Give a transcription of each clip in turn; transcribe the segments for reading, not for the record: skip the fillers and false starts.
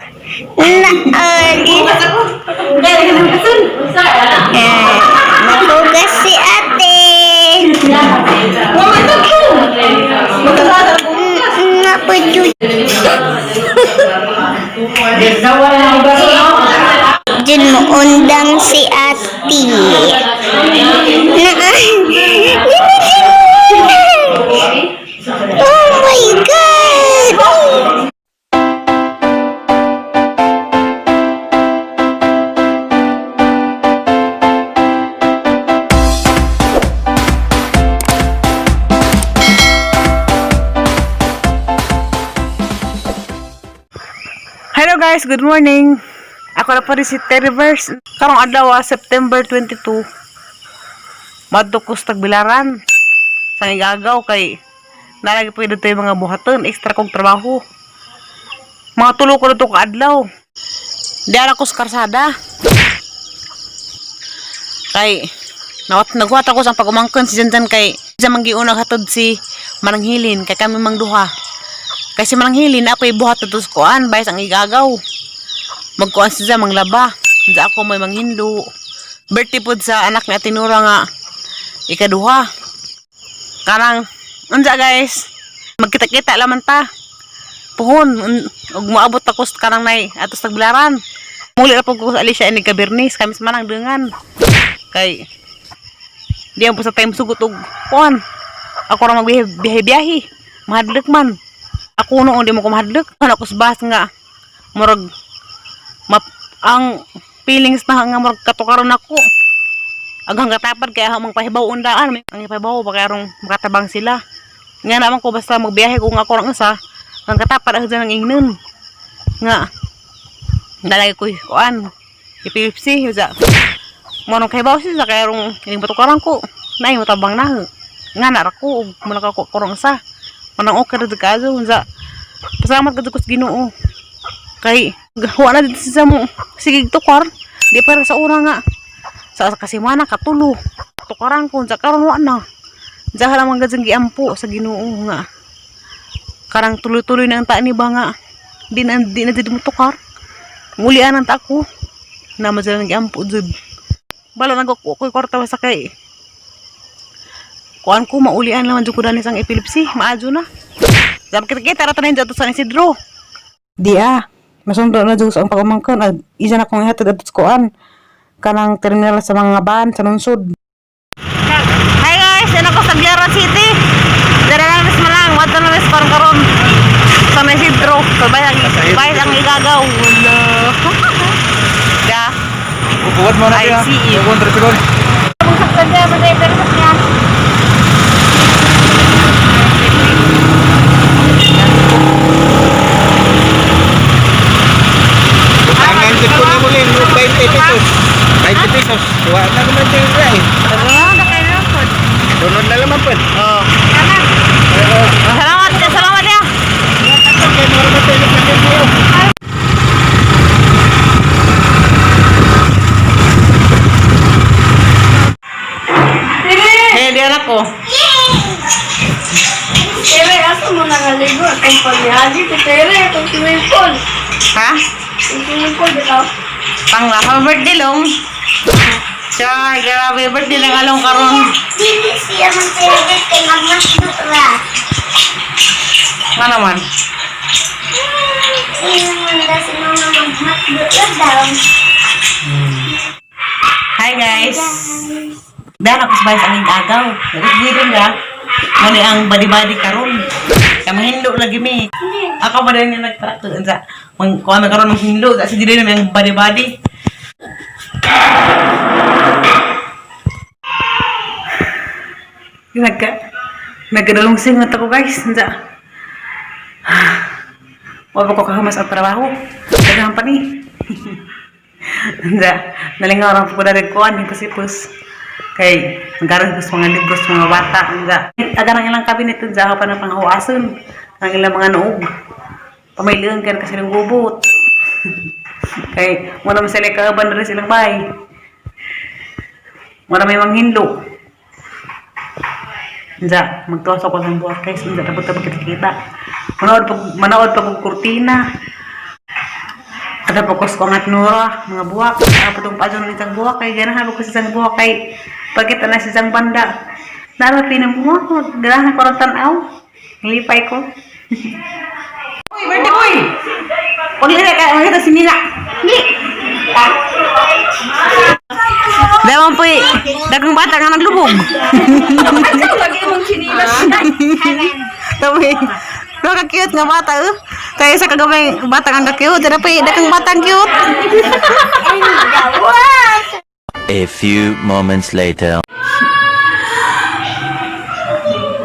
Naagi. Eh, nahugas si ate. Napuju. Diyan mo undang si ate. Na Oh my God! Hello guys, good morning. Ako na pa rin si Terry Verse. Karong adlaw, September 22. Madto ko sa Tagbilaran. Sa igagaw kay nalagi pa dito yung mga buhaton, extra kong trabaho. Mga tulo ko dito ka adlaw. Di ara ko sa karsada. Kay nawat nagwat ako sa pagumangkon si Janjan kay sa manggiunag hatod si Mananghilin kay kami mangduha. Kasi mananghilin na ako'y buhat na sa kuan, bayas ang igagaw. Magkuan siya manglaba. Diya ako may manghinlo. Birthday pod sa anak ni Ate Nora nga ikaduha. Karang, unsa guys, magkita-kita laman ta. Puhon, ug moabot ako sa karang nay atos tagbilaran. Muli ra pud ko sa Alicia ini kabirnis, kami sa manang dungan. Kay di ang po sa time sugot og kuan. Ako ra magbiyahe-biyahe. Mahadlok man. Ako noon di mo ko mahadlok. Ano ako sa bus nga murag map, ang feelings na nga murag katukaron ako. Aghang katapad kaya amang pahibaw undaan. Ang ipahibaw ba kaya rong makatabang sila. Nga naman ko basta magbiyahe kung ako rang isa. Ang katapad ang dyan ang ingnon. Nga nalagay ko kuan. Ipilipsi sa mo nang kahibaw siya kaya rong ining batukaran ko. Naay matabang na. Nga nara ko ug mo ko rong isa. Manang okay ra jud kaayo unsa. Pasalamat ka jud ko sa Ginoo. Kay wa na dito sa mo sige tukar. Di para sa una nga. Sa kasimana katulo. Tukaran ko unsa karon wa na. Unsa lamang gud giampo sa Ginoo nga. Karang tuloy-tuloy na ang taan ni ba nga. Di na jud mo tukar. Mulian ang ta ko. Na mo jud ang giampo jud. Bala nag ko kwarta sa kay. Kuan ko maulian naman jud ko dani sang epilepsy, maadyo na. Sabi kita kita ra tanan dito sa San Isidro. Di ah, masundo na jud sa ang pagumangkon ag isa na kong ihatod adto sa kuan kanang terminal sa mga van sa lungsod. Hi guys, ano ko sa Biaran City. Dara na mis malang, wadto na mis karon karon sa San Isidro. So bay ang igagaw. Wala. Da. Upuan mo na I siya. see you. Upuan, tripod. Tangan ko na mo rin, 20 pesos. 20 pesos. Wala na naman din eh. Sunod na naman po. Oh. Salamat, salamat ya. Okay, mga naman tayo nagkakit. Hey, di anak ko. Tere, asa mo nangaligo? Kung pag-ihagi, tere, kung swimming pool. Ha? Kung swimming pool, bitaw. Pangla, happy birthday long. Char, grabe birthday lang along karon. Dili siya mag-celebrate kay magmasdot ra. Nga naman. Hindi naman daw si mama magmasdot ra daw. Hi guys. Dan ako sa bayas ang igagaw. Nagigilin ra. Mali ang body-body karon. Kaya mahindo lagi mi. Ako ba din yung nagtrato unsa. Mang kuha na karon ng hindo kasi dili na ang body-body. Nagka nagdalong singot ako guys. Unsa. Wa pa ko kahamas ang trabaho. Daghan pa ni. Unsa, nalingaw ra po dali kuan hipos-hipos. Kay nagaron ko sa mga libro sa mga bata. Unsa, aga nang ilang kabinet unsa ako pa na panghuwason ang ilang mga noog. Pamaylian kan kasi ng gubot. Kay mo naman sila kaaban diri silang bay. Mo na may manghinlo. Unsa, magtuwas ako sa buhat guys. Unsa, dapat dapat kita kita. Manood pag kurtina. Katapos ko ang atnura, mga buwak. Kapatong pa dyan isang buwak kay ganahan ko sa isang buwak kay pagkita na sa isang banda. Narating ng buwak ko, ganahan ko rin tanaw. Nilipay ko. Uy, birthday boy! Huwag nila ka, makita si Mila. Dili! Daman po eh, dagang bata nga naglubog. Lagi mong chinilas. Tabi, cute nga bata eh. Kaya sa kagabay bata nga cute, pero pa dagang bata ang cute. A few moments later.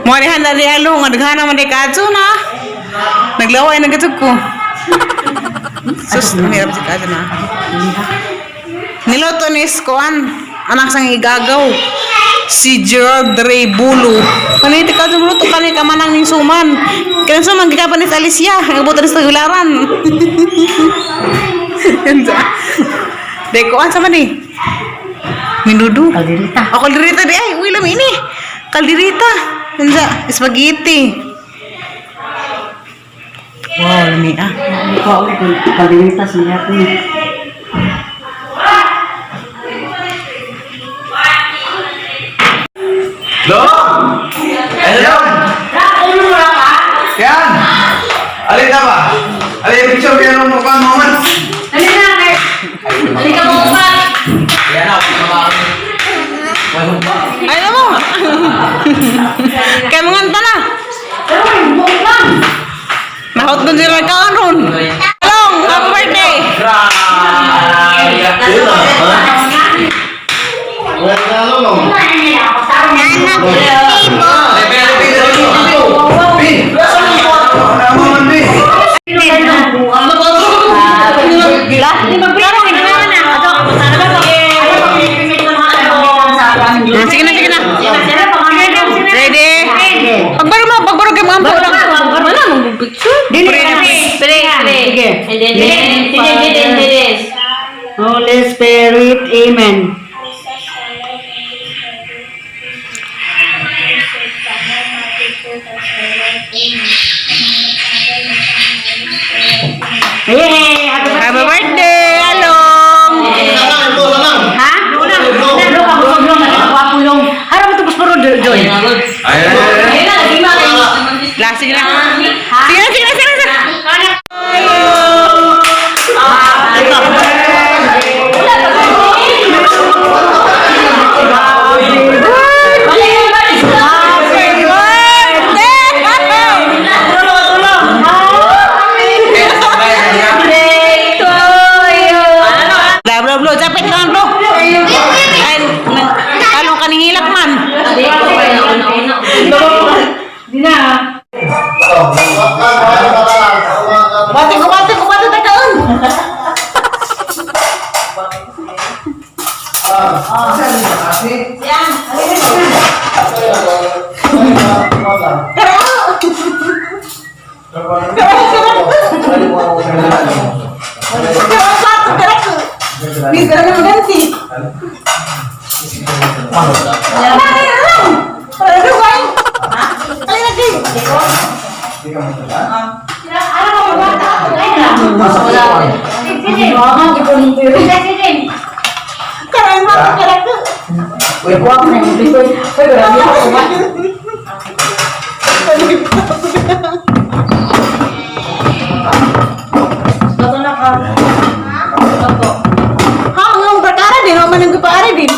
Mo ni handa di halo nga daghana man di kadto na. Naglaway na gatud ko. Sus, mahirap si kadto na. Niluto ni Skuan, anak sang igagaw. Si Gerard Ray Bulo. Kanay ti kadto luto kanay kamanang ning suman. Kanang suman gikapan ni sa Alicia, ang buto ni sa gularan. De kuan sama ni. Minudo. Kalderita. O, kalderita di ay. Uy, lami ini. Kalderita. Unsa, spaghetti. Wow, lami ah. Kalderita siya po. Long! Ano? Yan! Alin na ba? Alin, picture yan ang mukha mo man. Halika mo pa. Yan ako, Ay, ano mo? Kaya mga anta na. Nahot doon sila kaan ron. Long, happy birthday! Anak mo. Sige na, sige na. Ready? Pagbaro mo, pagbaro kay mga ampo lang. Wala mong picture. Dili na. Sige. Holy Spirit, Amen. Hey, happy Happy birthday, Along! Ha? Luna, ka busog long, nagwapo long. Harap ito pasparo, Joy. La, sige na. Sige na, sige na, sige na. Sige na. Happy birthday! Bla bla bla, japit lang bro. Ay, talong kaningilak man. Bate ko, bate ko, bate takaan. Hindi ka na maganti. Ha, ang perkara din, ang manang para din.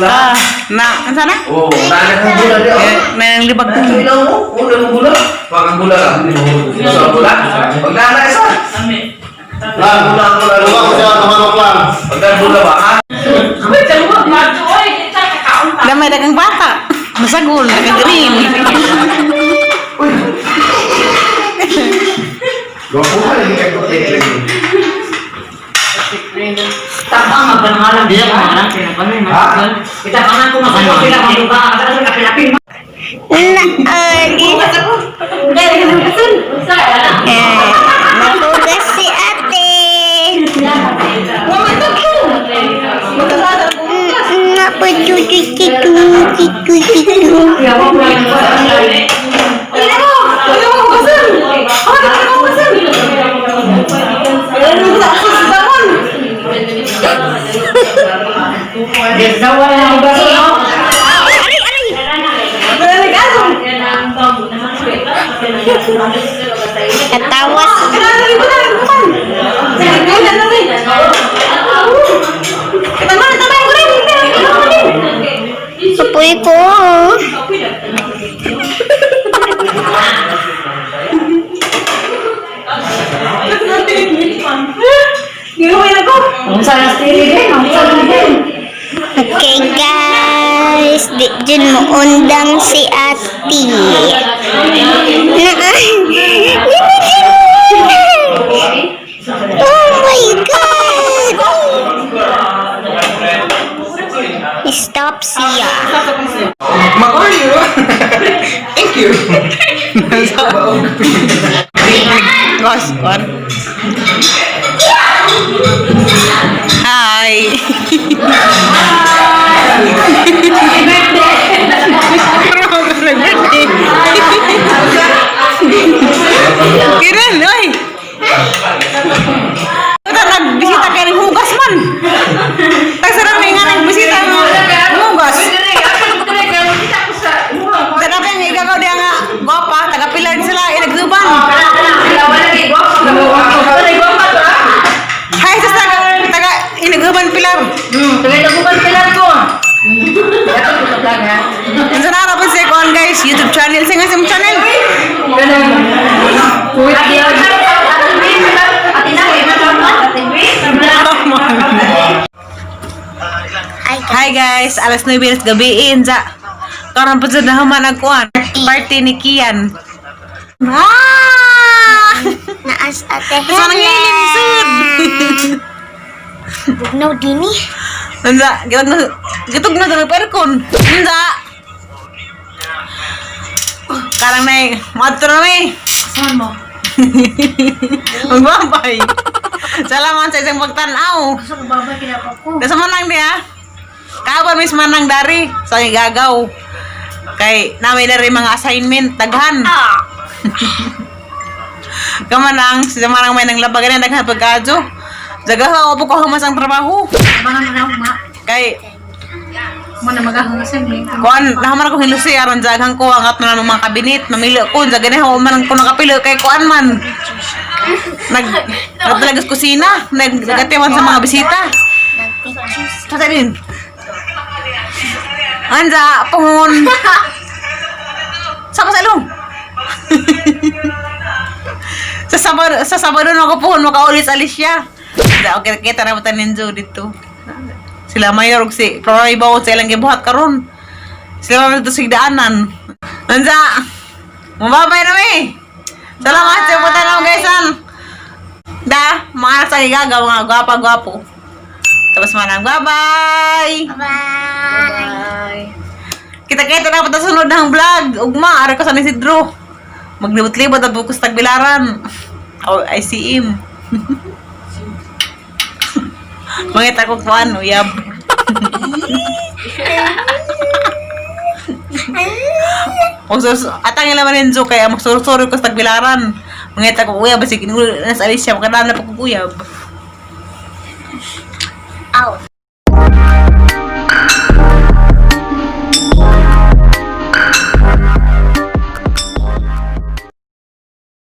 Ah, na, ano sana? Oh, nana kang gula di. Eh, may libag ko. Ilaw mo, una mong gula. Wag ang gula lang. Sa gula. Pag nana isa. Lang, gula, gula, gula. Pag nana gula ba? Ha? Damay dagang bata. Masagol, dagang green. Gwapo ka lagi kay ko lagi. Naagi. Eh, nahugas si ate. Napajuju kitu kitu kitu. Unsa na stili din? Unsa na din? Okay guys, di dyan mo undang si ate. Na, oh my God! Stop siya. Mag-order. Thank you. Gosh, one. Hi. Happy birthday. Kiran, oy. Ito nagbisita kay ning hugas man. Tagsara may nga nagbisita ng hugas. Tanaw kay ikaw diya nga gwapa, taga Pilar sila inagduban. Hi sa taga taga Inaghuban Pilar. Unsa na ra po si kuan guys, YouTube channel sing sa channel. Hi guys, alas 9 ng gabi inza. Karon po jud na human ang kuan. Party ni Kian. Ah! Naas ate Sa nang Helen. sud. Bugnaw dini. Unsa, gitog na dali aircon. Unsa? Karang nay, madto na mi. Saan mo? Magbabay. Salamat sa isang pagtanaw. Sa babay kinapa ko. Nasa manang niya. Kaban mis manang dari sa gagaw. Kay namin na rin mga assignment daghan. Kamanang sa manang may nang labagan na daghan pagkaadyo. Dagaha ko ko humas ang trabaho. Abangan mo na ma. Kay Mo na magahangasan ni. kuan nahaman ako hilusi aron daghan ko ang ato na mga kabinet mamili ko daghan ako man ko nakapili kay kuan man. Nag nagtalagas kusina, nag nagatiman sa mga bisita. Nagpicture siya. Sa din. Anza, pohon. Sama sa ilong. Sa Sabado na ako pohon makaulit sa Alicia. Da, okay, kita na ba ninjo dito. Sila mayor ug si Proray Bawon sa ilang gibuhat karon. Sila man dito sa daanan. Anza. Mababay na mi. Salamat sa pagtanaw guys. An. Da, mga sa igagaw mga gwapa-gwapo. Tapos manang bye-bye! Bye. Kita-kita na pa sa sunod ng vlog. Ugma, ara ko sa San Isidro. Maglibot-libot ang bukos tagbilaran. Oh, I see him. Mangita ko kuan, uyab. Atang ila man Enzo kaya magsurusuro ko sa tagbilaran. Mangita ko uyab basig nasa Alicia makadaan na pa ko uyab. Out.